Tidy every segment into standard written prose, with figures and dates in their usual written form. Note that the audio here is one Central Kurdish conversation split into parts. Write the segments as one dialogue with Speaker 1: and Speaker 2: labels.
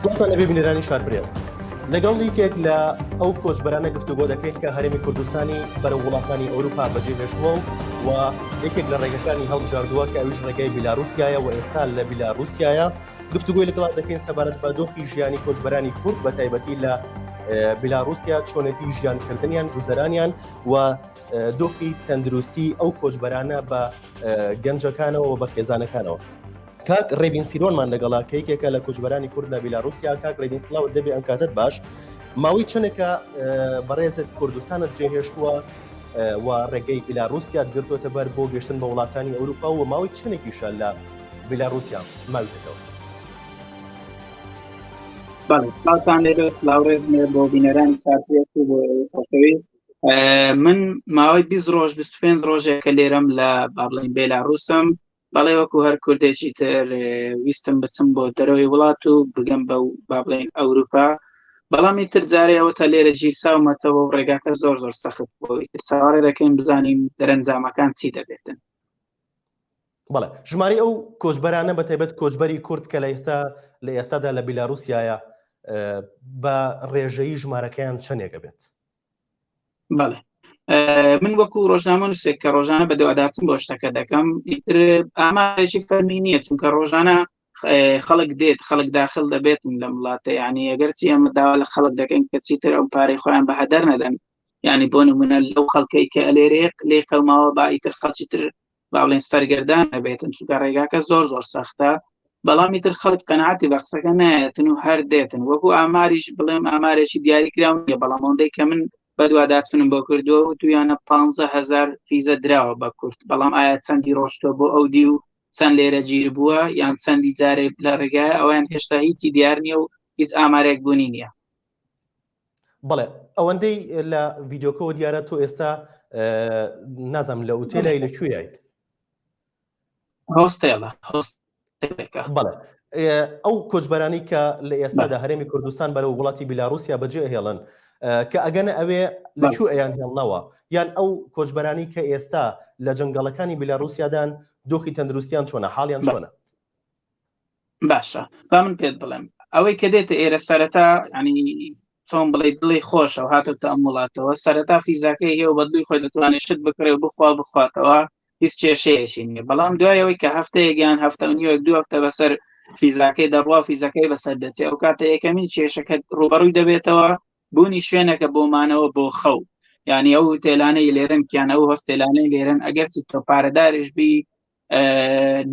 Speaker 1: سڵاوتان لەبێ بینەرانی شارپرێس. لەگەڵ یەکێک لە ئەو کۆچبەرانە گفتوگۆ دەکەین کە هەرێمی کوردستانی بەرەو وڵاتانی ئەوروپا بەجێهێشتووە و و یەکێک لە ڕێگەکانی هەڵبژاردووە کە ئەویش ڕێگای بیلاروسیایە و ئێستا لە بیلاروسیایە گفتوگۆی لەگەڵا دەکەین سەبارەت بە دۆخی ژیانی کۆچبەرانی کورد بە تایبەتی لە بیلاروسیا چۆنێتی ژیانکردنیان گوزەرانیان و دۆخی تەندروستی ئەو کۆچبەرانە بە گەنجەکانەوە و بە خێزانەکانەوە. کاک ڕێبین سیرۆنمان لەگەڵا کە یەکێکە لە کۆچبەرانی کورد لە بیلاروسیا کاک ڕێبین سڵاوت دەبێ ئەم کاتت باش ماوەی چەندێکە بەڕێزت کوردستانت جێهێشتووە و ڕێگەی بیلاروسیات گرتووەتە بەر بۆ گەشتن بە وڵاتانی ئەوروپا و ماوەی چەندێکیشە لە بیلاروسیا ماویتەوە؟
Speaker 2: بەڵێ سڵاوتان لێبێ سڵاو ڕێزم هەیە بۆ بینەرانی شارپرێس و بۆ ئێوەی خۆشەویست من ماوەی 20 ڕۆژ 25 ڕۆژێکە لێرەم لە با بڵێین بێلاروسم بەڵێ وەکو هەر کوردێکی تر ویستم بچم بۆ دەرەوەی وڵات و بگەم بە با بڵێین ئەوروپا بەڵام ئیتر جارێ ئەوە تا لێرە گیرساومەتەوە و ڕێگاکە زۆر زۆر سەخت بۆ ئیتر چاوەڕێ دەکەین بزانین دەرەنجامەکان چی دەبێتن.
Speaker 1: بەڵێ ژمارەی ئەو کۆچبەرانە بە تایبەت کۆچبەری کورد کە لە ئێستا لە ئێستادا لە بیلاروسیایە بە ڕێژەیی ژمارەکەیان چەندێکە بێت؟
Speaker 2: بەڵێ من وەکو ڕۆژنامە نووسێک کە ڕۆژانە بە دواداچن بۆ شتەکە دەکەم ئیتر ئامارێکی فەرمی نییە چونکە ڕۆژانە خەڵک دێت خەڵک داخل دەبێتن لەم وڵاتە یعنی ئەگەرچی ئەمە داوا لە خەڵک دەکەین کە چیتر ئەو پارەی خۆیان بە هەدەر نەدەن یعنی بۆ نمونە لەو خەڵکەی کە ئەلێرێ لێ قەوماوە با ئیتر خەڵکی تر با بڵێن سەرگەردان نەبێتن چونکە ڕێگاکە زۆر زۆر سەختە بەڵام ئیتر خەڵک قەناعەتی بە قسەکە نایەتن و هەر دێتن وەکو ئاماریش بڵێم ئامارێکی دیاریکراو نییە بەڵام ئەوەندەی کە من بەدواداچونم بۆ کردووە و دویانە 15هزار فیزە دراوە بە کورد بەڵام ئایا چەندی ڕۆشتوە بۆ ئەو دی و چەند لێرە گیر بووە یان چەندی جارێ لە ڕێگای ئەویان هێشتا هیچی دیار نییە و هیچ ئامارێک بوونی نییە.
Speaker 1: بەڵێ ئەوەندەی لە ڤیددیوکەوە دیارە تۆ ئێستا نازانم لە ئوتێلای لە کوێیت؟
Speaker 2: هۆستێڵە
Speaker 1: بەڵێ ئەو کۆچبەرانی کە لە ئێستادا هەرێمی کوردستان بەرەو وڵاتی بیلاروسیا بەجێ ئەهێڵن کە ئەگەنە ئەوێ لە کوێ ئەیان هێڵنەوە یان ئەو کۆچبەرانی کە ئێستا لە جەنگەڵەکانی بیلاروسیادان دۆخی تەندروستیان چۆنە حاڵیان چۆنە؟
Speaker 2: باشە با من پێت بڵێم ئەوەی کە دێتە ئێرە سەرەتا ینی چۆن بڵێ دڵی خۆشە و هاتۆتە ئەم وڵاتەوە سەرەتا فیزاکەی هەیە و بەدڵی خۆی دەتوانێت شت بکڕێ و بخوا بخواتەوە هیچ کێشەیەکی نییە بەڵام دوای ئەوەی کە هەفتەیەک یان هەفتە و نیوەک دوو هەفتە بەسەر فیزاکەی دەڕوا فیزەکەی بەسەر دەچێت ئەو کاتە یەکەمین کێشەکە ڕوبەڕووی دەبێتەوە بوونی شوێنەکە بۆ مانەوە بۆ خەو یعنی ئەو هوتێلانەی لێرن کیان ئەو هۆستێلانەی لێرن ئەگەرچی تۆ پارەداریش بی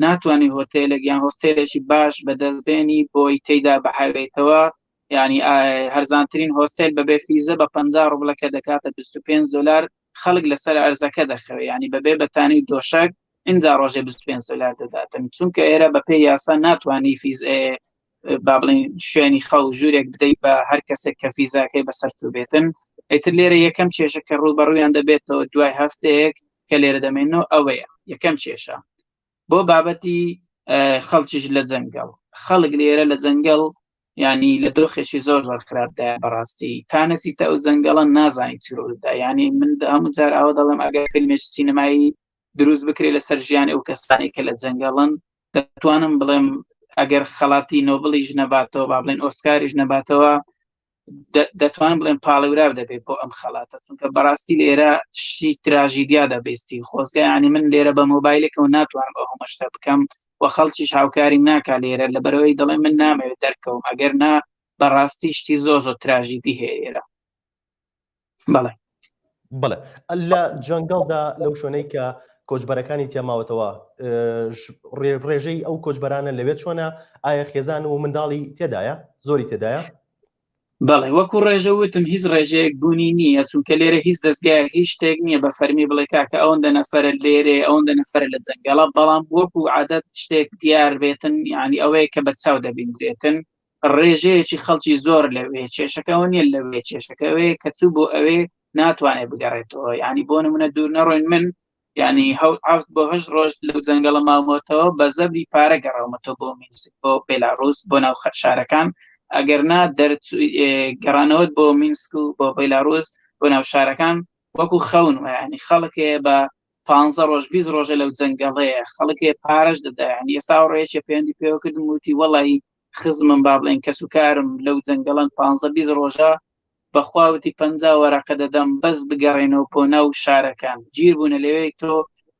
Speaker 2: ناتوانانی هۆتێلێک یان هۆستێلێکی باش بەدەست بێنی بۆی تێدا بەحاوێتەوە ینی هەرزانترین هۆستێل بەبێ فیزە بە 50 ڕوبلەکە دەکاتە 25 دلار خەڵک لەسەر ئەرزەکە دەخەوێ ینی بەبێ بەتانی دۆشەک اینجا ڕۆژێ 25 دلار دەداتن چونکە ئێرە بەپێ یاسا ناتوانانی فیز با بڵین شوێنی خەو ژوورێک بدەیت بە هەر کەسێک کە فیزاکەی بەسەر بێتن ئیتر لێرە یەکەم کێشە کە ڕووبەڕوویان دەبێتەوە دوای هەفتەیەک کە لێرە دەمێنەوە ئەوەیە یەکەم کێشە بۆ بابەتی خەڵکیش لە جەنگەڵ خەڵک لێرە لە جەنگەڵ ینی لە دۆخێکی زۆر زۆر خراپدا بەڕاستی تا نەچیتە ئەو جەنگەڵە نازانی چیرۆدا ینی من هەموو جار ئەوە دەڵێم ئەگەر فیلمێکی سینەمایی دروست بکرێت لەسەر ژیان ئەو کەسانی کە لە جەنگەڵن دەتوانم بڵێم ئەگەر خەڵاتی نۆبڵیش نەباتەوە با بڵێن ئۆسکاریش نەباتەوە دەتوانم بڵێم پاڵێوراو دەبێت بۆ ئەم خەڵاتە چونکە بەڕاستی لێرە شتی تراژیدیا دەبیستی خۆزگە ینی من لێرە بە مۆبایلێکەوە ناتوانم ئەو هەموو شتە بکەم و خەڵکیش هاوکاریم ناکا لێرە لەبەرەوەی دەڵێ من نامەوێت دەرکەوم ئەگەر نا بەڕاستی شتی زۆر زۆر تراژیدی هەیە لێرە بەڵێ
Speaker 1: بڵێ لە جەنگەڵدا لەو شوێنەی کە کۆچبەرەکانی تێماوەتەوە ڕێژەی ئەو کۆچبەرانە لەوێ چۆنە ئایا خێزان و منداڵی تێدایە زۆری تێدایە
Speaker 2: بەڵێ وەکو ڕێژە وتم هیچ ڕێژەیەک بوونی نییە چونکە لێرە هیچ دەستگایەک هیچ شتێک نییە بە فەرمی بڵێ کاکە ئەوەندە نەفەرە لێرێ ئەوەندە نەفەرە لە جەنگەڵە بەڵام وەکو عادەت شتێک دیار بێتن یعنی ئەوەیە کە بە چاو دەبیندرێتن ڕێژەیەکی خەڵکی زۆر لەوێ کێشەکەەوە نییە لەوێ کێشەکەوێ کە چوو بۆ ئەوێ ناتوانێت بگەڕێتەوە ینی بۆ نمونە دوور نەڕۆین من ینی هەفت بۆ هەشت ڕۆژ لەو جەنگەڵە ماومەتەوە بە زەبری پارە گەڕاومەتەوە بۆ مینسک بۆ بێلاروس بۆ ناو شارەکان ئەگەر نا گەڕانەوەت بۆ مینسک و بۆ بێلاروس بۆ ناو شارەکان وەکو خەون وایە ینی خەڵکێ بە 15 ڕۆژ 20 ڕۆژە لەو جەنگەڵەیە خەڵکێ پارەش دەدا ینی ئێستا ڕێیەکێ پەیوەندی پێوە کردم وتی وەڵی. خزمم با بڵێن کەس و کارم لەو جەنگەڵەن پ 20 ڕۆژە بەخواوتی پ وەرەقە دەدەم بەس بگەڕێنەوە بۆ ناو شارەکان گیر بوونە لەوێ تۆ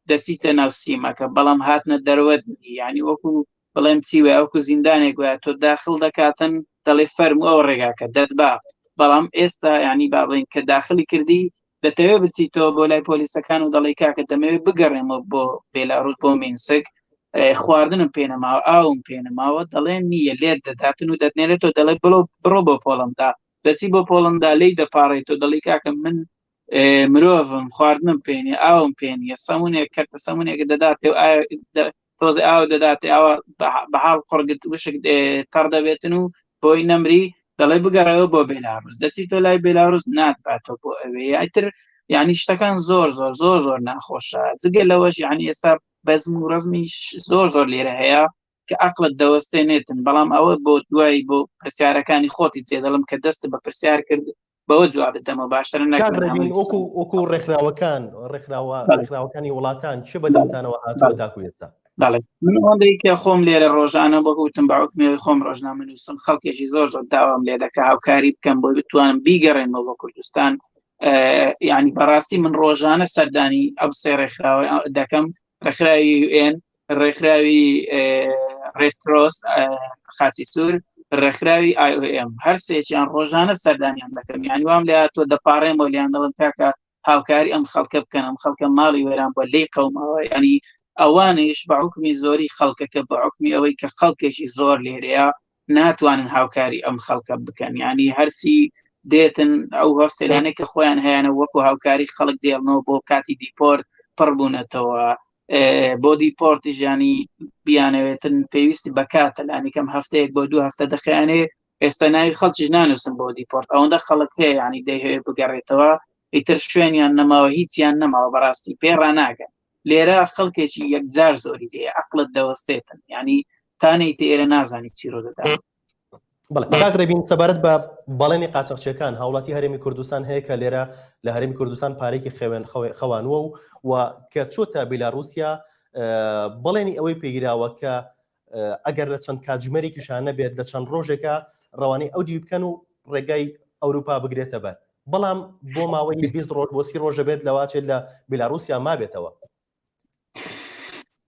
Speaker 2: دەچیتە ناو سیمەکە بەڵام هاتنە دەروەت یعنی وەکو بڵێم چی وایە وەکو زیندانێک وایە تۆ داخل دەکاتن دەڵێ فەرموو ئەو ڕێگاکە دەتبا بەڵام ئێستا ینی با بڵین کە داخلی کردی دەتەوێت بچیتەوە بۆ لای پۆلیسەکان و دەڵی کاکە دەمەوێت بگەڕێمەوە بۆ بێلاروس بۆ مینسک خواردنم پێنەماوە ئاوم پێنەماوە دەڵێن نییە لێت دەداتن و دەتنێرێتەوە دەڵێ بڵۆ بڕۆ بۆ پۆڵندا دەچی بۆ پۆڵندا لی دەپارێتەوە دەڵی کاکە من مرۆڤم خواردنم پێنیە ئاوم پێنیە سەمونێک کەرتە سەمونێک دەداتێ و تۆزێ ئاو دەداتێ ئاوا بەحاڵ قڕگت وشک تەڕ دەبێتن و بۆی نەمری دەڵێ بگەڕێەوە بۆ بێلاروس دەچی تۆ لای بێلاروس ناتباتەوە بۆ ئەوێ یاتر یعنی شتەکان زۆر زۆر زۆر زۆر ناخۆشە جگە لەوەش یعنی ئێستا بەزم و ڕزمی زۆر زۆر لێرە هەیە کە ئەقلت دەوەستێنێتن بەڵام ئەوە بۆ دوایی بۆ پرسیارەکانی خۆتی جێدەڵم کە دەست بە پرسیار کرد بەوە جواب دەمەوە باشترە
Speaker 1: وەکو وەکو ڕێکخراوەکان ڕێکخراوە ڕێکخراوەکانی وڵاتان چ بەدەمتانەوە هاتووە تاکو ئێستا؟
Speaker 2: بەڵێ من ئەوەندەی کە خۆم لێرە ڕۆژانە بۆ گوتم بە حوکمی خۆم ڕۆژنامە نووسم خەڵکێکی زۆر زۆر داوام لێ دەکە هاوکاری بکەم بۆی بتوانم بیگەڕێنمەوە بۆ کوردستان یعنی بەڕاستی من ڕۆژانە سەردانی ئەم سێ ڕێکخراوە دەکەم ڕێکخراوی یوئێن ڕێکخراوی ڕێد کرۆس خاچی سوور ڕێکخراوی IOM هەر سێکیان ڕۆژانە سەردانیان دەکەم یانی وام لێ تۆ دەپارڕێمەوە لیان دەڵم کاکە هاوکاری ئەم خەڵکە بکەن ئەم خەڵکە ماڵی وێران بووە لێی قەوماوە ینی ئەوانیش بە حکومی زۆری خەڵکەکە بە حکومی ئەوەی کە خەڵکێکی زۆر لێرەیە ناتوانن هاوکاری ئەم خەڵکە بکەن ینی هەرچی دێتن ئەو هۆستێلانەی کە خۆیان هەیەە وەکو هاوکاری خەڵک دێڵنەوە بۆ کاتی دیپۆرت پڕ بوونەتەوە بۆ دیپۆرتی ژیانی بیانەوێتن پێویستی بەکاتە لانیکەم هەفتەیەک بۆ دوو هەفتە دەخیانێ ئێستا ناوی خەڵکیش نانووسن بۆ دیپۆرت ئەوەندە خەڵک هەیە ینی دەیهەوێت بگەڕێتەوە ئیتر شوێنیان نەماوە هیچیان نەماوە بەڕاستی پێ ڕناگەن لێرە خەڵکێکی یەکجار زۆری لێ عقلت دەوەستێتن ینی تانەی ئێرە نازانی چیرۆ دەدا
Speaker 1: بەڵێ کاک ڕێبین سەبارەت بە بەڵێنی قاچاخچیەکان هاوڵاتی هەرێمی کوردستان هەیە کە لێرە لە هەرێمی کوردستان پارێکی خەوێن خەوانوە و و کە چۆتە بیلاروسیا بەڵێنی ئەوەی پێگیراوە کە ئەگەر لە چەند کاتژمێرێکیشان نەبێت لە چەند ڕۆژێکە ڕەوانەی ئەو دیوی بکەن و ڕێگای ئەوروپا بگرێتە بەر بەڵام بۆ ماوەی 20 ڕۆژ بۆ 30 ڕۆژە بێت لەواچێت لە بیلاروسیا مابێتەوە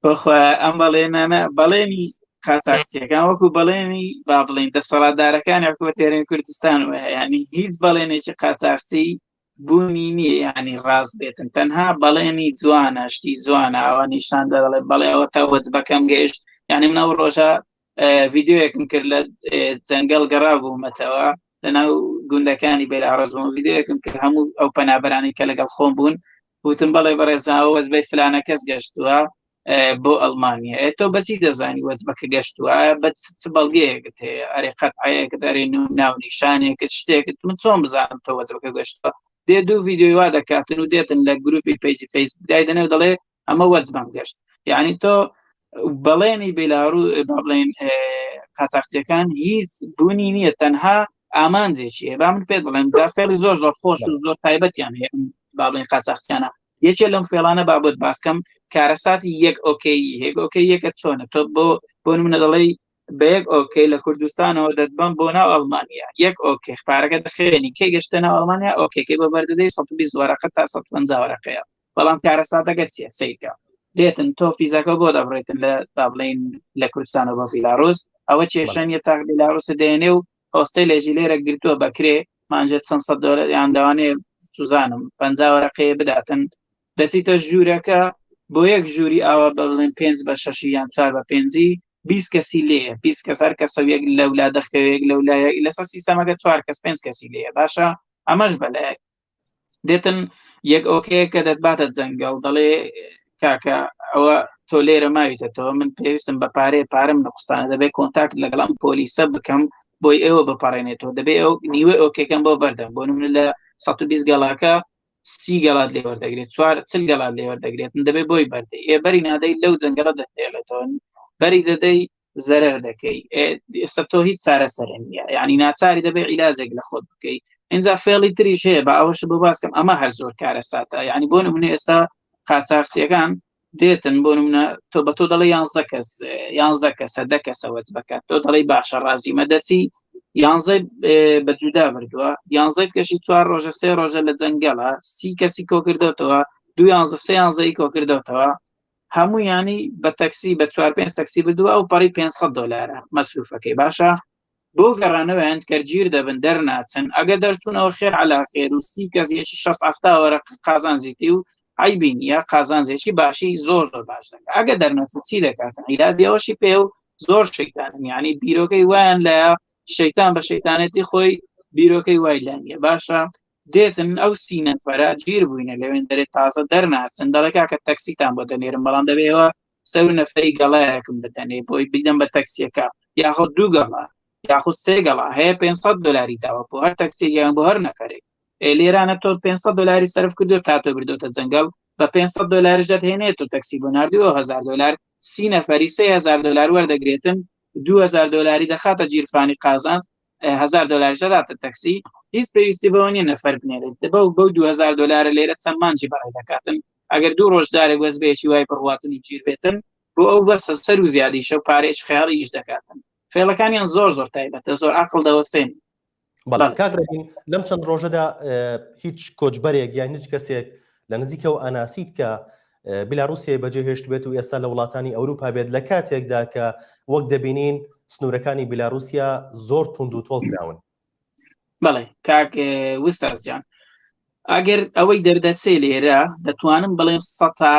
Speaker 2: بەخوا ئەم بەڵێنانە بەڵێنی قاچاخچیەکان وەکو بەڵێنی با بڵین دەسەڵاتدارەکانی حکوومەت هەرێمی کوردستان وایە ینی هیچ بەڵێنێکی قاچاخچی بوونی نییە ینی ڕاست بێتن تەنها بەڵێنی جوانە شتی جوانە ئەوە نیشان دەڵێ بەڵێ ئەوە تا وەجبەکەم گەیشت یعنی منەوە ڕۆژە ڤیددیوەکم کرد لە جەنگەڵ گەڕا بوومەتەوە لەناو گوندەکانی بێلاڕۆز بووم ڤیددیوەکم کرد هەموو ئەو پەنابەرانی کە لەگەڵ خۆم بوون وتم بەڵێ بەڕێزاوە وەزبەی فلانە کەس گەشتووە بۆ ئەڵمانیا ئێ تۆ بەچی دەزانی وەزبەکە گەشتووە بە چ بەڵگەیەکت هەیە ئەرێ قەتعەیەکت ئەرێ ناونیشانێکت شتێکت من چۆن بزانم تۆ وەزبەکە گەشتووە دێ دوو ڤیدیۆی وا دەکاتن و دێتن لە گروپی پەیجی فەیسبوک دایدەنێ و دەڵێ ئەمە وەجبەم گەشت یعنی تۆ بەڵێنی بێلارو با بڵێن قاچاخچیەکان هیچ بوونی نییە تەنها ئامانجێکی هەیە با من پێت بڵێم جا فێڵی زۆر زۆر خۆش و زۆر تایبەتیان هەیە با بڵێن قاچاخچیانە یەکێ لەم فێڵانە با بۆت باسکەم کارەساتی یەک ئۆکەی یەک ئۆکەی یەکە چۆنە تۆ بۆ بۆ نمونە دەڵێی بە یەک ئۆکەی لە کوردستانەوە دەتبەم بۆ ناو ئەڵمانیا یەک ئۆکەی پارەکە دەخێنی کەی گەشتە ناو ئەڵمانیا ئۆکەکەی بۆ بەردەدەی 120 وەرەقە تا 150 وەرەقەیە بەڵام کارەساتەکە چییە سەیرکە دێتن تۆ فیزەکە بۆ دەبڕێتن لە با بڵێین لە کوردستانەوە بۆ بیلاروس ئەوە کێشە نیە تا بیلاروس دێنێ و هۆستێلێکی لێرە گرتووە بەکرێ مانجێ چەند سەد دۆلار یان لەوانەیە سوزانم 50 وەرەقەیە بداتن دەچیتە ژوورەکە بۆ یەک ژووری ئاوا بڵێن پێنج بە شەشی یان چوار بە پێنجی 20 کەسی لێیە 20 کەس هەر کەسە یەک لەولا دەخەوێت لەولا لەسەر سیستەمەکە چوار کەس پێنج کەسی لێیە باشە ئەمەش بەلایەک دێتن یەک ئۆکەیە کە دەتباتە جەنگەڵ دەڵێ کاکە ئەوە تۆ لێرە ماویتەتەوە من پێویستم بە پارەیە پارەم نقستانە دەبێت کۆنتاکت لەگەڵ ئەم پۆلیسە بکەم بۆی ئێوە بپەڕێنێتەوە دەبێ ئەو نیوە ئۆکەکەم بۆ بەردەم بۆ نمونە لە 120 گەڵاکە سی گەڵات لێ وەردەگرێت چوار چل گەڵات لێ وەردەگرێت دەبێت بۆی بەردەی ئێ بەری نادەی لەو جەنگەڵە دەتێڵێتەوە بەری دەدەی زەرەر دەکەی ئێستا تۆ هیچ چارەسەر نییە یعنی ناچاری دەبێ عیلاجێک لە خۆت بکەی اینجا فێڵی تریش هەیە بە ئەوەش بۆ باسکەم ئەمە هەر زۆر کارەساتە یعنی بۆ نمونە ئێستا قاچاخچیەکان دێتن بۆ نمونە تۆ بە تۆ دەڵێ یانزە کەس یانزە کەسە دە کەسە وەجبەکە تۆ دەڵێی باشە ڕازیمە دەچی یانزەی بە جودا بردووە یانزەی کەشی چوار ڕۆژە سێ ڕۆژە لە جەنگەڵە سی کەسی کۆکردێتەوە دو یانزە سێ یانزەی کۆکردێتەوە هەموو ینی بە تەکسی بە چوار پێنج تەکسی بردووە ئەو پەڕی 500 دلارە مەسروفەکەی باشە بۆ گەڕانەوەیان کەر گیر دەبن دەرناچن ئەگەر دەرچوونەوە خێر علا خێر و سی کەس یەکی شەست حەفتا وەرەق قازانجیتی و عەیبی نییە قازانجێکی باشی زۆر زۆر باش دەکات ئەگە دەرنەچن چی دەکاتن عیلاجی ئەوەشی پێ و زۆر شەیتانن یعنی بیرۆکەی وایان لایە شەیتان بە شەیتانێتی خۆی بیرۆکەی وای لا نییە باشە دێتن ئەو سی نەفەرە گیر بووینە لەوێن دەرێت تازە دەرناچن دەڵێ کاکە تەکسیتان بۆ دەنێرم بەڵام دەبێەوە سەر و نەفەری گەڵایەکم بدەنێ بۆی بیدەم بە تەکسیەکە یاخود دوو گەڵا یاخود سێ گەڵا هەیە 500 دلاری داوە بۆ هەر تەکسیێک یان بۆ هەر نەفەرێک لێرانە تۆ 500 دلاری سەرف کردو تا تۆ بردۆتە جەنگەڵ بە 500 دلارش دەتهێنێت و تەکسی بۆ ناردووە 1000 دلار سی نەفەری 3000 دلار وەردەگرێتن 2000 دلاری دەخاتە جیرفانی قازانج 1000 دلار دەداتە تەکسی هیچ پێویستی بەوە نییە نەفەر بنێرێت بەو بەو 2000 دلار لێرە چەند مانجی بەڕێ دەکاتن ئەگەر دوو ڕۆژ جارێک وەزبەیەکی وای بڕواتن و گیر بێتن بۆ ئەو بەسە سەر و زیادیشە و پارێکی خەیاڵی ئیش دەکاتن فێڵەکانیان زۆر زۆر تایبەتە زۆر عقل دەوەستێن
Speaker 1: بەڵام کاک ڕێبین لەم چەند ڕۆژەدا هیچ کۆچبەرێک یان هیچ کەسێک لە نزیکەوە ئەناسیت کە بیلاروسیای بەجێ هێشت بێت و ئێستا لە وڵاتانی ئەوروپا بێت لە کاتێکدا کە وەک دەبینین سنوورەکانی بیلاروسیا زۆر توند و تۆڵ کراون
Speaker 2: بەڵێ کاک وستاز جان ئەگەر ئەوەی دەردەچێ لێرە دەتوانم بڵێم سەتا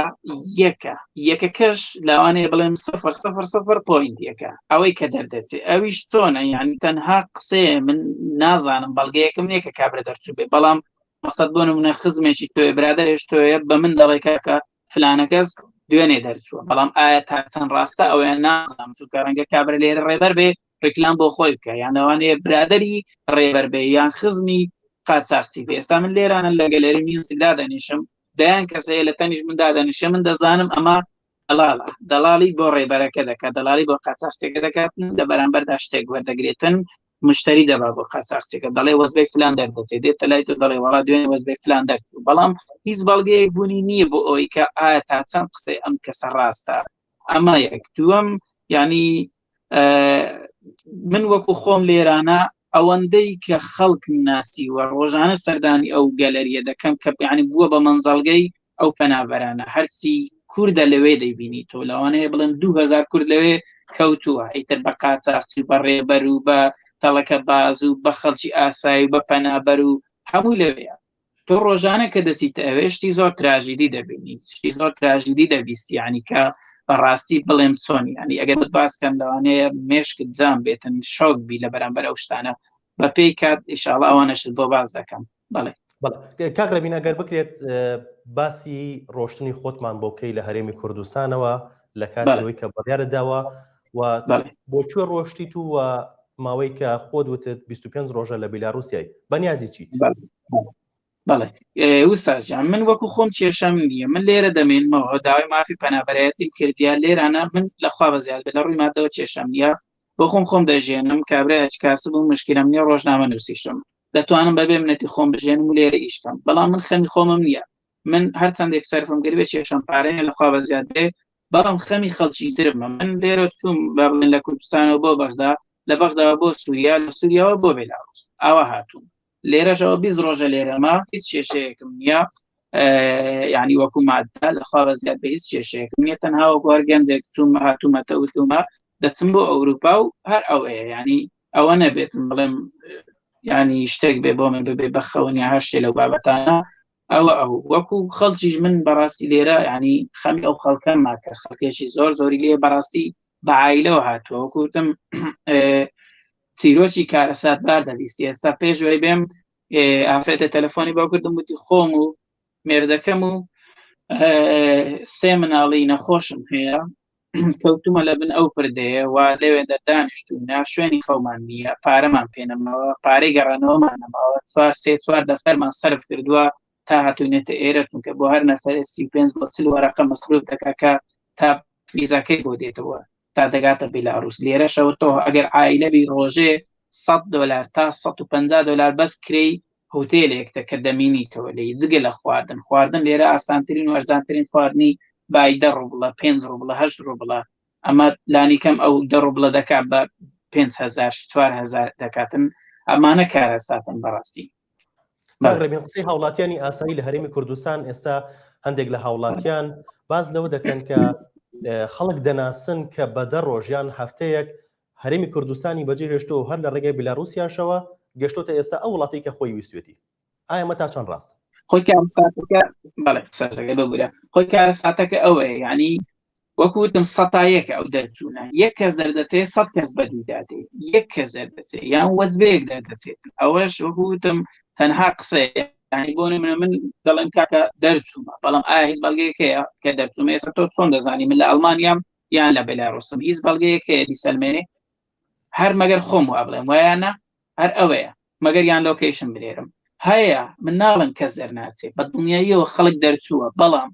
Speaker 2: یەکە یەکەکەش لاوانەیە بڵێم سفر سفر سفر point یەکە ئەوەی کە دەردەچێ ئەویش چۆنە یعنی تەنها قسەیە من نازانم بەڵگەیەکم نییە کە کابرا دەرچوو بێ بەڵام مەقسەد بۆ نمونە خزمێکی تۆیە برادەرێش تۆیە بە من دەڵێ کاکە فلانەکەس دوێنێ دەرچووە بەڵام ئایا تا چەند ڕاستە ئەوەیان نازانم چونکە ڕەنگە کابرا لێرە ڕێبەر بێ ڕیکلام بۆ خۆی بکە یان لەوانەیە برادری ڕێبەر بێ یان خزمی قاچاخچی بێ ئێستا من لێرانە لە گەلەری مینسک دادەنیشم دەیان کەس هەیە لە تەنیش من دادەنیشە من دەزانم ئەمە دەڵاڵە دەڵاڵی بۆ ڕێبەرەکە دەکات دەڵاڵی بۆ قاچاخچەکە دەکات لە بەرامبەردا شتێک وەردەگرێتن مشتری دەبا بۆ قاچاخچەکە دەڵێ وەزبەی فلان دەردەچێت دێتە لای تۆ دەڵێ وەڵا دوێنێ وەزبەی فلان دەرچوو بەڵام هیچ بەڵگەیەک بوونی نییە بۆ ئەوەی کە ئایا تا چەند قسەی ئەم کەسە ڕاستە ئەمە یەک دووەم یعنی من وەکو خۆم لێرانە ئەوەندەی کە خەڵکم ناسیوە ڕۆژانە سەردانی ئەو گەلەریە دەکەم کە یعنی بووە بە مەنزەڵگەی ئەو پەنابەرانە هەرچی کوردە لەوێ دەیبینی تۆ لەوانەیە بڵێم 2000 کورد لەوێ کەوتووە ئیتر بە قاچاخچی بە ڕێبەر و بە تەڵەکە باز و بە خەڵکی ئاسایی و بە پەنابەر و هەموو لەوەیە تۆ ڕۆژانە کە دەچیتە ئەوێ شتی زۆر تراژیدی دەبینی شتی زۆر تراژیدی دەبیستی ینی کە بەڕاستی بڵێم چۆن ینی ئەگەر بۆت باس کەم لەوانەیە مێشکت جام بێتن شۆک بی لە بەرامبەر ئەو شتانە بە پێی کات ئیشاڵا ئەوانەشت بۆ باس دەکەم بەڵێ
Speaker 1: کاک ڕێبین ئەگەر بکرێت باسی ڕۆشتنی خۆتمان بۆ بکەی لە هەرێمی کوردستانەوە لە کاتەوەی کە بڕیارە داوە و بۆ کوێ ڕۆشتیت و ماوەی کە خۆت وتت 25 ڕۆژە لە بیلاروسیای بەنیازی چیت؟
Speaker 2: بەڵێ وستاجان من وەکو خۆم کێشەم نییە من لێرە دەمێنمەوە داوای مافی پەنابەرایەتیم کردیا لێرانە من لەخوا بەزیاد بێت لە ڕووی مادەوە کێشەم نییە بۆ خۆم خۆم دەژێنم کابرایەکی کاسب و مشکلم نییە ڕۆژنامە نووسیشم دەتوانم بەبێ منەتی خۆم بژێنم و لێرە ئیش کەم بەڵام من خەمی خۆمم نییە من هەرچەندێک سەرفم کردبێ کێشەم پارەیە لەخوا بەزیاد بێ بەڵام خەمی خەڵکی ترمە من لێرە چووم با بڵێن لە کوردستانەوە بۆ بەغدا لە بەغداوە بۆ سووریا لە سووریاوە بۆ بێلاروس ئاوا هاتووم لێرەشەوە 20 ڕۆژە لێرەمە هیچ کێشەیەکم نییە یعنی وەکو مادە لەخوا بە زیاد بە هیچ کێشەیەکم نییە تەنها وەکو هەر گەنجێک چووم هاتوومەتە وتومە دەچم بۆ ئەوروپا و هەر ئەوەیە یعنی ئەوە نەبێت بڵێم ینی شتێک بێ بۆ من ببێ بە خەون یا هەر شتێ لەو بابەتانە ئەوە ئەو وەکو خەڵکیش من بەڕاستی لێرە ینی خەمی ئەو خەڵکەمە کە خەڵکێکی زۆر زۆری لێ بەڕاستی بە عیلەوە هاتووە وەکوتم چیرۆکی کارەساتبار دەبیستی ئێستا پێش وی بێم ئافرەتە تەلەفۆنی بۆ کردم وتی خۆم و مێردەکەم و سێ مناڵی نەخۆشم هەیە کەوتومە لە بن ئەو پردەیە و لەوێندە دانیشتووینە شوێنی خەومان نییە پارەمان پێنەماوە پارەی گەڕانەوەمان نەماوە چوار سێ چوار دەفتەرمان سەرف کردووە تا هاتوینێتە ئێرە چونکە بۆ هەر نەفەرێ 35 بۆ 40 وەرەقە مەسروف دەکا کە تا فیزاکەی بۆ دێتەوە تا دەگاتە بیلاروس لێرەشەوە تۆ ئەگەر عایلەبی ڕۆژێ 100 دلار تا 150 دلار بەس کرێی هوتێلێک دە کە دەمینیتەوە لێی جگە لە خواردن خواردن لێرە ئاسانترین و ئەرزانترین خواردنی بای دە ڕوبڵە پێنج ڕوبڵە هەشت ڕوبڵە ئەمە لانی کەم ئەو دە ڕوبڵە دەکات بە 5هزار 4هزار دەکاتن ئەمانە کارەساتن بەڕاستی.
Speaker 1: کاک ڕێبین قسەی هاوڵاتیانی ئاسایی لە هەرێمی کوردستان ئێستا هەندێک لە هاوڵاتیان باز لەوە دەکەن کە خەڵک دەناسن کە بە دە ڕۆژ یان هەفتەیەک هەرێمی کوردستانی بەجێ هێشتەوە هەر لە ڕێگای بلاروسیاشەوە گەشتۆتە ئێستا ئەو وڵاتی کە خۆی ویستێتی ئایا ئەمە تا چەند ڕاستە؟
Speaker 2: خۆی کارەساتەکە بەڵێ قسەکە ببورە خۆی کارەساتەکە ئەوەیە یعنی وەکو وتم سەتا یەکە ئەو دەرچوونە یەک کەس دەردەچێت سە کەس بەدوودا دێ یەک کەس دەردەچێت یان وەجبەیەک دەردەچێت ئەوەش وەکو وتم تەنها قسەیە یعنی بۆ نمونە من دەڵێم کاکە دەرچوومە بەڵام ئایا هیچ بەڵگەیەک هەیە کە دەرچوومە ئێستا تۆ چۆن دەزانی من لە ئەڵمانیام یان لە بێلاروسم هیچ بەڵگەیەک هەیە بیسەلمێنێ هەر مەگەر خۆم وا بڵێم وایانە هەر ئەوەیە مەگەر یان location بنێرم هەیە من ناڵم کەس دەرناچێ بە دڵنیاییەوە خەڵک دەرچووە بەڵام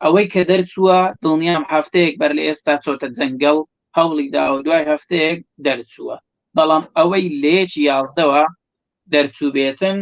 Speaker 2: ئەوەی کە دەرچووە دڵنیام هەفتەیەک بەر لە ئێستا چۆتە جەنگەڵ هەوڵی داوە دوای هەفتەیەک دەرچووە بەڵام ئەوەی لە یەکی یازدەوە دەرچووبێتن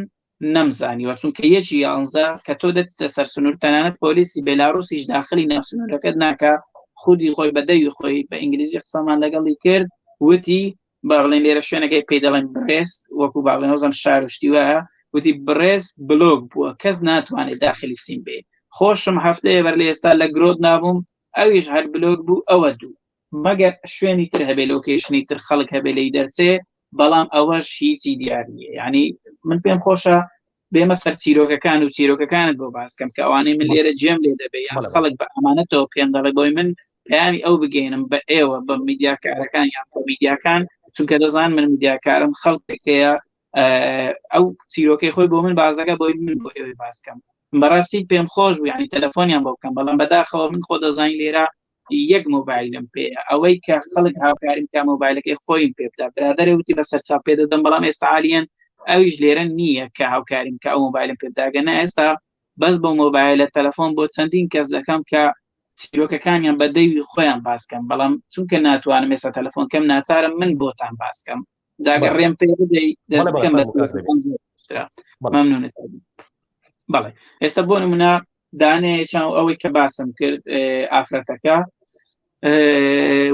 Speaker 2: نەمزانیوە چونکە یەکی یانزە کە تۆ دەچیتە سەر سنوور تەنانەت پۆلیسی بێلاروسیش داخلی ناو سنوورەکەت ناکا خودی خۆی بە دەوی خۆی بە ئینگلیزی قسەمان لەگەڵی کرد وتی با بڵێن لێرە شوێنەکەی پێی دەڵێن برێست وەکو با بڵێن هەوزەم شار و شتی وایە وتی برێست بلۆک بووە کەس ناتوانێت داخلی سیم بێ خۆشم هەفتەیە بەر لە ئێستا لە گرۆد نابووم ئەویش هەر بلۆک بوو ئەوە دوو مەگەر شوێنی تر هەبێ location ی تر خەڵک هەبێ لی دەرچێ بەڵام ئەوەش هیچی دیار نییە یعنی من پێم خۆشە بێمە سەر چیرۆکەکان و چیرۆکەکانت بۆ باسکەم کە ئەوانەی من لێرە جێم لێ دەبێ یان خەڵک بە ئەمانەتەوە پێم دەڵێ بۆی من پەیامی ئەو بگەینم بە ئێوە بە میدیاکارەکان یان بە میدیاکان چونکە دەزان من میدیاکارم خەڵکێکەیە ئەو چیرۆکەی خۆی بۆ من بازەکە بۆی من بۆ ئێوەی باسکەم بەڕاستی پێم خۆش بوو ینی تەلەفۆنیان بۆ بکەم بەڵام بەداخەوە من خۆ دەزانین لێرە یەک مۆبایلم پێ ئەوەی کە خەڵک هاوکاریم کە مۆبایلەکەی خۆیم پێ بدا برادەرێ وتی بە سەرچاو پێ دەدەم بەڵام ئێستا عالیەن ئەویش لێرە نییە کە هاوکاریم کە ئەو مۆبایلم پێ بداگە نە ئێستا بەس بۆ مۆبایلە تەلەفۆن بۆ چەندین کەس دەکەم کە چیرۆکەکانیان بە دەوی خۆیان باسکەم بەڵام چونکە ناتوانم ئێستا تەلەفۆن کەم ناچارم من بۆتان باسکەم جاگە ڕێم پێ بدەی دەست بکەم بە ممنونت بەڵێ ئێستا بۆ نمونە دانەیەکیان ئەوەی کە باسم کرد ئافرەتەکە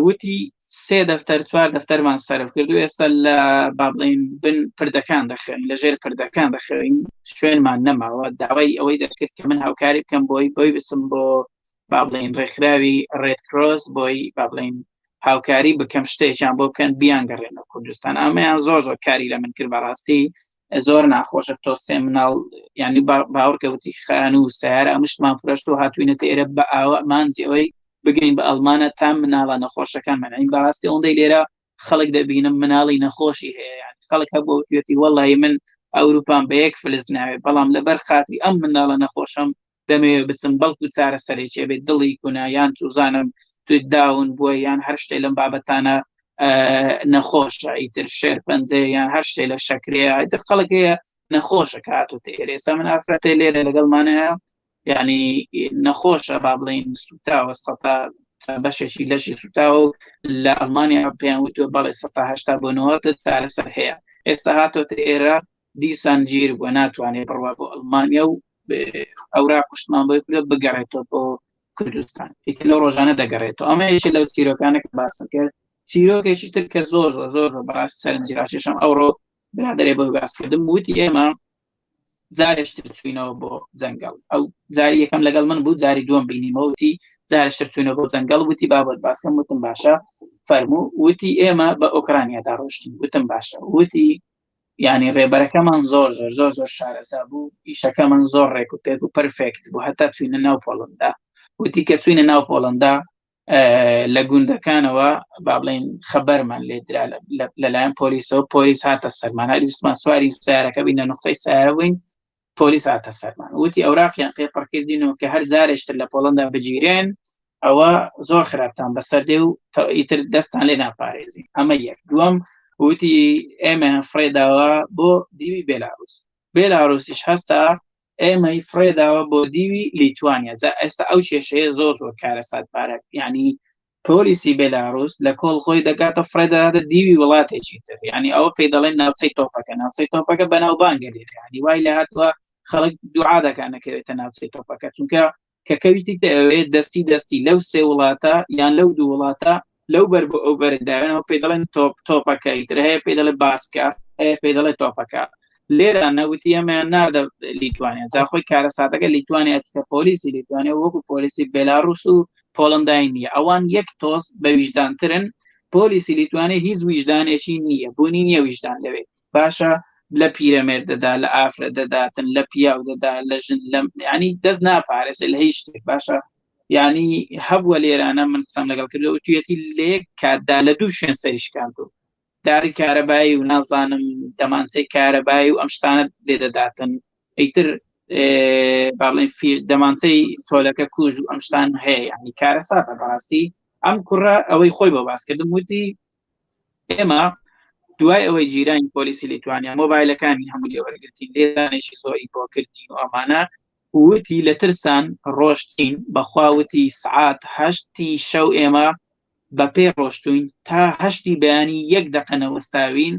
Speaker 2: وتی سێ دەفتەر چوار دەفتەرمان سەرف کرد و ئێستا لە با بڵین بن پردەکان دەخوێن لە ژێر پردەکان دەخەوین شوێنمان نەماوە داوای ئەوەی دەکرد کە من هاوکاری بکەم بۆی بۆی بچم بۆ با بڵین ڕێکخراوی Red Cross بۆی با بڵین هاوکاری بکەم شتێکیان بۆ بکەن بیانگەڕێنە کوردستان ئەمەیان زۆر زۆر کاری لە من کرد بەڕاستی زۆر ناخۆشە تۆ سێ مناڵ ینی باوەڕکە وتی خان و سیارە ئەمشتمان فرۆشت و هاتوینەتە ئێرە بە ئاوە مانجی ئەوەی بگەین بە ئەڵمانە تا مناڵە نەخۆشەکان منعین بەڕاستی ئەوەندەی لێرە خەڵک دەبینم مناڵی نەخۆشی هەیە یان خەڵک هەبوو وتوێتی وەڵی من ئەوروپام بە یەک فلس ناوێت بەڵام لەبەر خاتری ئەم مناڵە نەخۆشەم دەمەوێت بچم بەڵکو چارەسەرێکی بێت دڵی کونا یان چوزانم توی down بووە یان هەر شتێ لەم بابەتانە نەخۆشە ئیتر شێر پەنجەیە یان هەر شتێ لە شەکرەیە ئیتر خەڵک هەیە نەخۆشە کە هاتووتە ئێرە ئێستا من ئافرەتێ لێرە لەگەڵمانەیە یعنی نەخۆشە با بڵین سوتاوە سەتا بەشێکی لەشی سوتاوە و لە ئەڵمانیا پێیان وتووە بەڵێ 180 بۆ 90 چارەسەر هەیە ئێستا هاتۆتە ئێرە دیسان گیر بووە ناتوانێت بڕوا بۆ ئەڵمانیا و ئەورا کوشتمان بۆی کردو بگەڕێتەوە بۆ کوردستان ئیتر لەو ڕۆژانە دەگەڕێتەوە ئەمە یەکێ لەو چیرۆکانە کە باسم کرد چیرۆکێکی تر کە زۆر زۆر زۆر زۆر بەڕاست سەرنجی ڕاکێشم ئەوڕۆ برادەرێ بۆ باس کردم وتی ئێمە جارێشتر چوینەوە بۆ جەنگەڵ ئەو جاری یەکەم لەگەڵ من بوو جاری دووەم بینیمەوە وتی جارێشتر چوینەوە بۆ جەنگەڵ وتی بابەت باسکەم وتم باشە فەرموو وتی ئێمە بە ئۆکرانیادا ڕۆشتین وتم باشە وتی یعنی ڕێبەرەکەمان زۆر زۆر زۆر زۆر شارەزا بوو ئیشەکەمان زۆر ڕێک و پێک و perfect بوو هەتا چوینە ناو پۆڵندا وتی کە چوینە ناو پۆڵندا لە گوندەکانەوە با بڵین خەبەرمان لێدرا لەلایەن پۆلیسەوە پۆلیس هاتە سەرمان هەر ویستمان سواری سیارەکە بین لە نقطەی سیارە بووین پۆلیس هاتە سەرمان وتی ئەوراقیان پێ پڕکردینەوە کە هەر جارێشتر لە پۆڵندا بگیرێن ئەوە زۆر خراپتان بەسەر دێ و ئیتر دەستان لێ ناپارێزین ئەمە یەک دووەم وتی ئێمە فڕێداوە بۆ دیوی بێلاروس بێلاروسیش هەستا ئێمەی فڕێداوە بۆ دیوی لیتوانیا جا ئێستا ئەو کێشەیە زۆر زۆر کارەساتبارە یعنی پۆلیسی بێلاروس لە کۆڵ خۆی دەکاتە فڕێدەداتە دیوی وڵاتێکی تر یعنی ئەوە پێی دەڵێن ناوچەی تۆپەکە ناوچەی تۆپەکە بەناوبانگە لێرە یعنی وای لە هاتووە خەڵک دوعا دەکات نەکەوێتە ناوچەی تۆپەکە چونکە. کە کەویتیتە ئەوێ دەستی دەستی لەو سێ وڵاتە یان لەو دوو وڵاتە لەو بەر بۆ ئەو بەر داوێنەوە پێی دەڵێن تۆپ تۆپەکە ئیتر هەیە پێی دەڵێ باسکە هەیە پێی دەڵێ تۆپەکە لێرە نەوتی ئەمەیان ناردە لیتوانیا جا خۆی کارەساتەکە لیتوانیا کە پۆلیسی لیتوانیا وەکو پۆلیسی بێلاروس و پۆڵندای نییە ئەوان یەک تۆز بە ویژدانترن پۆلیسی لیتوانیا هیچ ویژدانێکی نییە بوونی نییە ویژدان لەوێ باشە لە پیرەمێرد دەدا لە ئافرەت دەداتن لە پیاو دەدا لە ژن لەم ینی دەست ناپارێزێ لە هیچ شتێک باشە ینی هەبووە لێرانە من قسەم لەگەڵ کردو تویەتی لە یەک کاتدا لە دوو شوێن سەری شکاندو داری کارەبایی و نازانم دەمانچەی کارەبایی و ئەم شتانە لێدەداتن ئیتر با بڵێن فیش دەمانچەی چۆلەکە کوژ و ئەم شتان هەیە ینی کارەساتە بەڕاستی ئەم کوڕە ئەوەی خۆی بۆ باس کردم وتی ئێمە دوای ئەوەی جیرانی پۆلیسی لیتوانیا مۆبایلەکانی هەموو لێ وەرگرتین لێدانێکی زۆری بۆ کردین و ئەمانە وتی لە ترسان ڕۆشتین بەخوا وتی سعات هەشتی شەو ئێمە بە پێ ڕۆشتوین تا هەشتی بەیانی یەک دەقە نەوەستاوین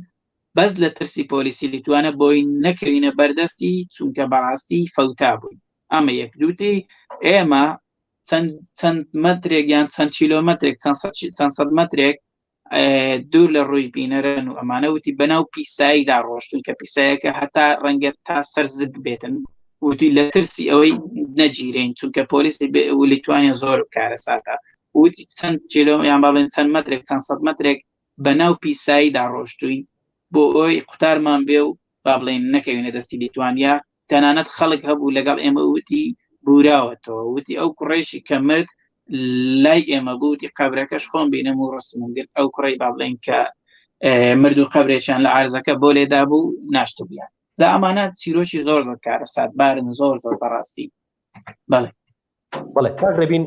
Speaker 2: بەس لە ترسی پۆلیسی لیتوانە بۆی نەکەوینە بەردەستی چونکە بەڕاستی فەوتا بووین ئەمە یەک دووتی ئێمە چەند چەند مەترێک یان چەند کیلۆمەترێک چەند سەد مەترێک دوور لە ڕووی بینەرن و ئەمانە وتی بەناو پیساییدا ڕۆشتون کە پیسایەکە هەتا ڕەنگە تا سەر زگ بێتن وتی لە ترسی ئەوەی نەگیرین چونکە پۆلیسی لیتوانیا زۆر کارەساتە وتی چەند کیلۆ یان باڵێن چەند مەترێک چەند سەد مەترێک بەناو پیساییدا ڕۆشتوین بۆ ئەوی قوتارمان بێ و با بڵێن نەکەوینە دەستی لیتوانیا تەنانەت خەڵک هەبوو لەگەڵ ئێمە وتی بوراوەتەوە وتی ئەو کوڕێشی کە مرد لای ئێمە بووتی قەبرەکەش خۆم بینم و ڕسمم گرت ئەو کوڕی با بڵێن کە مرد و قەبرێکیان لە عرزەکە بۆ لێدا بوو ناشتبوویان جا ئەمانە چیرۆکی زۆر زۆر کارەسات بارن زۆر زۆر بەڕاستی بەڵێ
Speaker 1: بەڵێ کاک ڕێبین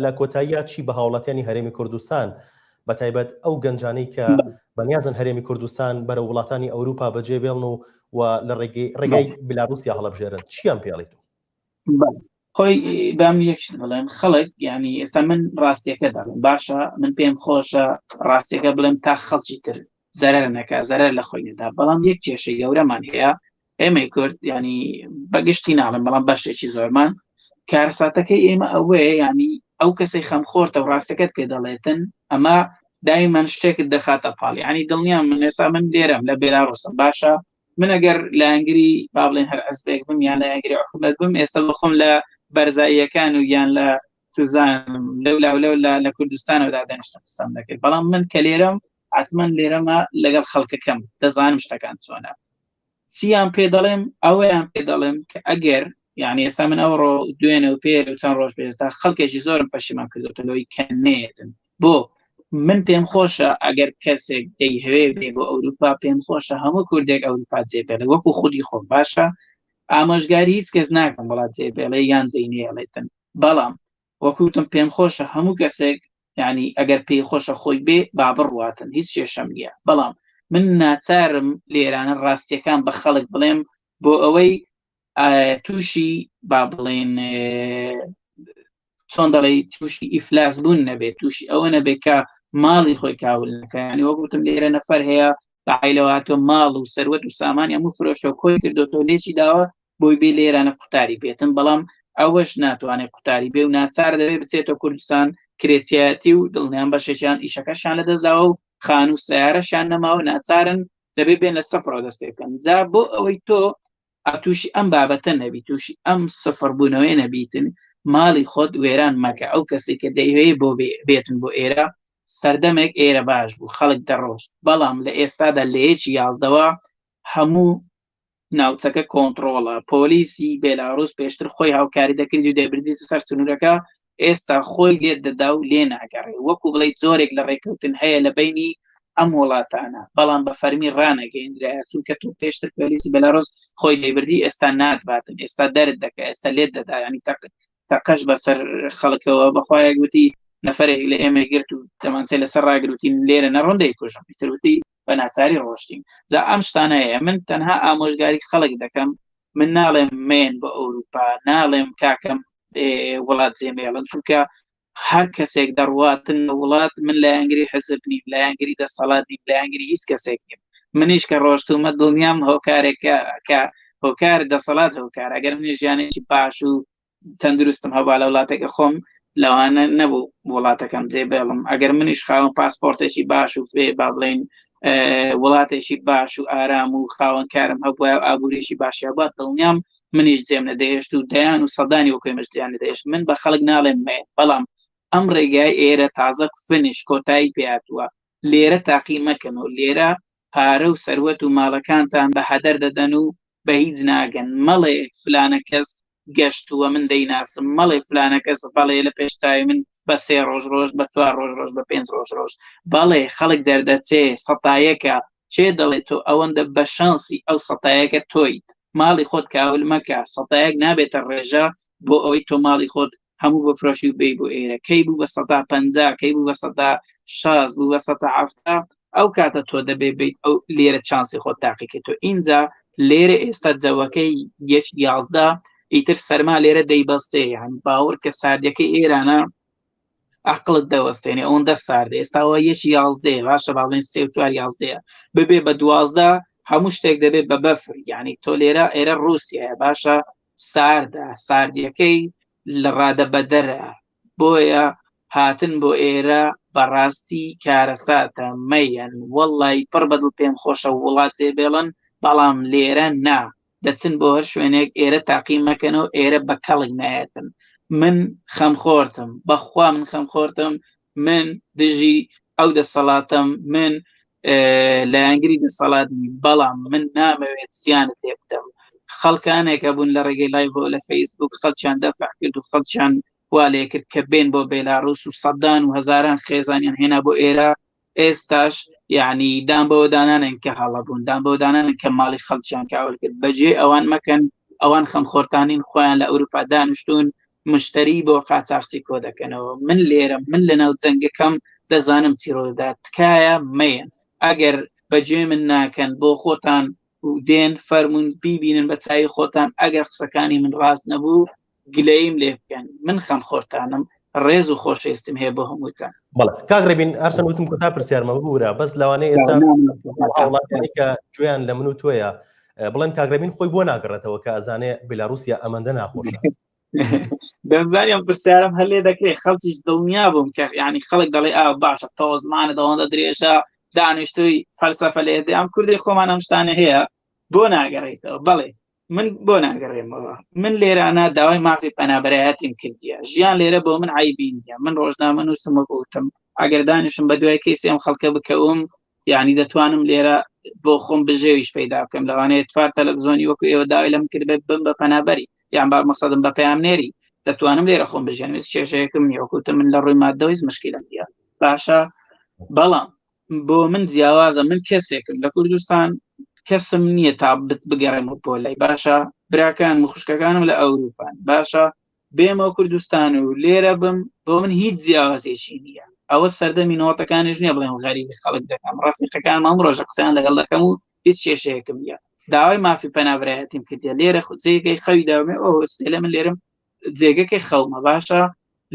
Speaker 1: لە کۆتاییە چی بە هاوڵاتیانی هەرێمی کوردستان بە تایبەت ئەو گەنجانەی کە بەنیازن هەرێمی کوردستان بەرە وڵاتانی ئەوروپا بەجێ بێڵن و و لە ڕێگەی ڕێگای بلاروسیا هەڵبژێرن چیان پێڵیت
Speaker 2: خۆی بام یەک بڵێم خەڵک ینی ئێستا من ڕاستیەکە دەڵێم باشە من پێم خۆشە ڕاستیەکە بڵێم تا خەڵکی تر زەرەر نەکا زەرەر لە خۆی نەدا بەڵام یەک کێشەی گەورەمان هەیە ئێمەی کورد ینی بەگشتی ناڵم بەڵام بەشێکی زۆرمان کارەساتەکەی ئێمە ئەوەیە ینی ئەو کەسەی خەمخۆرتە و ڕاستەکەت پێ دەڵێتن ئەمە دایمەن شتێکت دەخاتە پاڵ ینی دڵنیام من ئێستا من لێرەم لە بێلاڕوسم باشە من ئەگەر لایەنگری با بڵێن هەر حزبێک بم یان لایەنگری حکومەت بم ئێستا بەخۆم لە بەرزاییەکان و یان لە سوزانم لەو لاو لەو لە کوردستانەوە دادەنیشتم قسەم دەکرد بەڵام من کە لێرەم حتمما لێرەمە لەگەڵ خەڵکەکەم دەزانم شتەکان چۆنە چیان پێ دەڵێم ئەوەیان پێ دەڵێم کە ئەگەر یعنی ئێستا من ئەوڕۆ دوێنێ و پێر و چەند ڕۆژ پێستا خەڵکێکی زۆرم پەشیمان کردوتە لەوەی کە نێتن بۆ من پێم خۆشە ئەگەر کەسێک دەیهەوێ بێ بۆ ئەوروپا پێم خۆشە هەموو کوردێک ئەوروپا جێبێڵێ وەکو خودی خۆم باشە ئامۆژگاری هیچ کەس ناکەم وڵات جێبێڵێ یان جێی نێڵێتن بەڵام وەکوتم پێم خۆشە هەموو کەسێک یعنی ئەگەر پێی خۆشە خۆی بێ با بڕواتن هیچ کێشەم نییە بەڵام من ناچارم لێرانە ڕاستیەکان بە خەڵک بڵێم بۆ ئەوەی تووشی با بڵێن چۆن دەڵێ تووشی ئیفلاس بوون نەبێت تووشی ئەوە نەبێت کە ماڵی خۆی کاول نەکەیانی وەکوتم لێرە نەفەر هەیە بە عیلەواتۆ ماڵ و سەروەت و سامانی هەموو فرۆشتەوە کۆی کردوەوە لێکی داوە بۆی بێ لێرانە قوتاری بێتن بەڵام ئەوەش ناتوانێت قوتاری بێ و ناچار دەبێت بچێتە کوردستان کرێچیایەتی و دڵنیان بەشێکیان ئیشەکەشیان لەدەستداوە و خان و سیارەشیان نەماوە ناچارن دەبێ بێن لە سەفرەوە دەست پێ بکەن جا بۆ ئەوەی تۆ ئەتووشی ئەم بابەتە نەبی تووشی ئەم سفر بوونەوەی نەبیتن ماڵی خۆت وێران مەکە ئەو کەسێک کە دەیهەیە بۆ بێتن بۆ ئێرە سەردەمێک ئێرە باش بوو خەڵک دەڕۆشت بەڵام لە ئێستادا لە یەکی یازدەوە هەموو ناوچەکە کۆنتڕۆڵە، پۆلیسی بێلاڕوس پێشتر خۆی هاوکاری دەکرد و دەیبردیتە سەر سنوورەکە، ئێستا خۆی لێت دەدا و لێ ناگەڕێ، وەکو بڵێی جۆرێک لە ڕێککەوتن هەیە لە بەینی ئەم وڵاتانە، بەڵام بە فەرمی ڕانەگەیەندرایە، چونکە تۆ پێشتر پۆلیسی بێلاڕوس خۆی دەیبردی، ئێستا ناتباتن، ئێستا دەرت دەکا، ئێستا لێت دەدا، یانی تەقەش بەسەر خەڵکەوە، بەخوایەک وتی نەفەرێک لە ئێمەی گرت و دەمانچەی لەسەر ڕاگرت وتی لێرە نەڕۆن دەیکوژم، ئیتر وتی بە ناچاری ڕۆشتین جا ئەم شتانە هەیە من تەنها ئامۆژگاری خەڵک دەکەم من ناڵێم مێن بۆ ئەوروپا ناڵێم کاکەم وڵات جێمێڵن چونکە هەر کەسێک دەڕواتن لە وڵات من لایەنگری حزب نیم لایەنگری دەسەڵات نیم لایەنگری هیچ کەسێک نیم منیش کە ڕۆشتومە دڵنیام هۆکارێک کە هۆکار دەسەڵات هۆکار ئەگەر من ژیانێکی باش و تەندروستم هەبا لە وڵاتەکە خۆم لەوانە نەبوو وڵاتەکەم جێ بێڵم ئەگەر منیش خاوەن پاسپۆرتێکی باش و فێ با بڵێین وڵاتێکی باش و ئارام و خاوەن کارم هەبووە و ئابووریی باشی هەبووە دڵنیام منیش جێم نەدەهێشت و دەیان و سەدانی وەکوی مش جیان نەدەهێشت من بە خەڵک ناڵێم مێ بەڵام ئەم ڕێگای ئێرە تازە finish کۆتایی پێاتوە لێرە تاقی مەکەنەوە لێرە پارە و سەروەت و ماڵەکانتان بە هەدەر دەدەن و بە هیچ ناگەن مەڵێ فلانە کەس گەشتووە من دەیناسم مەڵێ فلانە کەس بەڵێ لە پێش چاوی من بە سێ ڕۆژ ڕۆژ بە چوار ڕۆژ ڕۆژ بە پێنج ڕۆژ ڕۆژ بەڵێ خەڵک دەردەچێ سەتایەکە چێ دەڵێ تۆ ئەوەندە بە شانسی ئەو سەتایەکە تۆیت ماڵی خۆت کاول مەکە سەتایەک نابێتە ڕێژە بۆ ئەوەی تۆ ماڵی خۆت هەموو بفرۆشی و بێی بۆ ئێرە کەی بوو بە 150 کەی بوو بە 160 بوو بە 170 ئەو کاتە تۆ دەبێ بیت ئەو لێرە چانسی خۆت تاقیکەیتەوە ئینجا لێرە ئێستا جەوەکەی یەک 11 ئیتر سەرما لێرە دەیبەستێ یان باوەڕ کە ساردەکەی ئێرانە عقلت دەوەستێنێ ئەوەندە ساردە ئێستاوە یەکی یازدەیە باشە باڵێن سێ و چوار یازدەیە ببێ بە 12 هەموو شتێک دەبێت بە بەفر یعنی تۆ لێرە ئێرە ڕووسایە باشە ساردە ساردیەکەی لە ڕادە بەدەرە بۆیە هاتن بۆ ئێرە بەڕاستی کارەساتە مەیەن وەڵی پڕ بەدڵ پێم خۆشە وڵات جێ بێڵن بەڵام لێرە نا دەچن بۆ هەر شوێنێک ئێرە تاقی مەکەنەوە ئێرە بە کەڵک نایەتن من خەمخۆرتم بەخوا من خەمخۆرتم من دژی ئەو دەسەڵاتم من لایەنگری دەسەڵات نیم بەڵام من نامەوێت زیانت لێ بدەم خەڵکانێک هەبوون لە ڕێگەی live لە فەیسبوک خەڵکیان دەفع کرد و خەڵکیان وا لێ کرد کە بێن بۆ بێلاڕوس و سەدان و هەزاران خێزانیان هێنا بۆ ئێرە ئێستاش یعنی دان بەوە دانانن کە هەڵە بوون دان بەوە دانانن کە ماڵی خەڵکیان کاول کرد بەجێ ئەوان مەکەن ئەوان خەمخۆرتانین خۆیان لە ئەوروپا دانیشتون مشتری بۆ قاچاخچی کۆ دەکەنەوە من لێرە من لەناو جەنگەکەم دەزانم چی ڕوودات تکایە مەیەن ئەگەر بەجێ من ناکەن بۆ خۆتان و دێن فەرمونون بیبینن بە چاوی خۆتان ئەگەر قسەکانی من ڕاست نەبوو گلەیم لێ بکەن من خەمخۆرتانم ڕێز و خۆشەویستیم هەیە بۆ هەمووتان.
Speaker 1: بەڵێ کاک ڕێبین هەرچەند وتم کۆتا پرسیارمە ببورە بەس لەوانەیە ئێستا هاوڵاتیانی کە گوێیان لە من و تۆیە بڵێن کاک ڕێبین خۆی بۆ ناگەڕێتەوە کە ئەزانێ بێلاروسیا ئەمەندە ناخۆشە.
Speaker 2: دەمزانی ئەم پرسیارم هەر لێ دەکرێت خەڵکیش دڵنیا بووم کە ینی خەڵک دەڵێ ئا باشە تۆ زمانە دەوەندە درێژە دانیشتوی فەلسەفە لێ دێ ئەم کوردی خۆمان ئەم شتانە هەیە بۆ ناگەڕێیتەوە بەڵێ من بۆ ناگەڕێمەوە من لێرانە داوای مافی پەنابەرایەتیم کردیە ژیان لێرە بۆ من عیبی نییە من ڕۆژنامە نووسم وەک وتم ئەگەر دانیشم بە دوای کەیسی ئەم خەڵکە بکەوم یعنی دەتوانم لێرە بۆ خۆم بژێویش پەیدا بکەم لەوانەیە چوار تەلەڤزیۆنی وەکو ئێوە داوای لەم کردبێت بم بە پەنابەری یان با مەقسەدم بە پەیامنێری دەتوانم لێرە خۆم بژێنم هیچ کێشەیەکم نییە وەکو وتم من لە ڕووی مادەوە هیچ مشکلم نییە باشە بەڵام بۆ من جیاوازە من کەسێکم لە کوردستان کەسم نییە تا بگەڕێمەوە بۆ لای باشە براکان و خوشکەکانم لە ئەوروپان باشە بێمەوە کوردستان و لێرە بم بۆ من هیچ جیاوازێکی نییە ئەوە سەردەمی نۆتەکانیش نییە بڵێم غەریبی خەڵک دەکەم ڕەفیقەکان ئەم ڕۆژە قسەیان لەگەڵ دەکەم و هیچ کێشەیەکم نییە داوای مافی پەنابەرایەتیم کردیە لێرە جێگەی خەوی داومێ ئەو لە من لێرم جێگەکەی خەومە باشە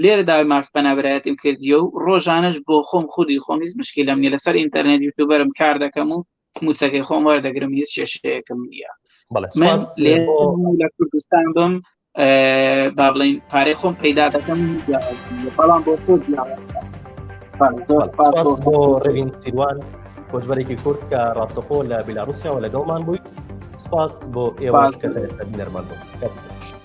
Speaker 2: لێرە داوای ماف پەنابەرایەتیم کردیە و ڕۆژانەش بۆ خۆم خودی خۆم هیچ مشکلم نییە لەسەر ئینتەرنێت یوتیوبەرم کار دەکەم و موچەکەی خۆم وەردەگرم هیچ کێشەیەکم نییە من لە کوردستان بم با بڵین پارەی خۆم پەیدا دەکەم بەڵام بۆ خۆ
Speaker 1: سپاس بۆ ڕێوین سیروان کۆچبەرێکی کورد کە ڕاستەخۆ لە بیلاروسیاوە لەگەڵمان بووی سپاس بۆ ئێوە کە بینەرمان بوون.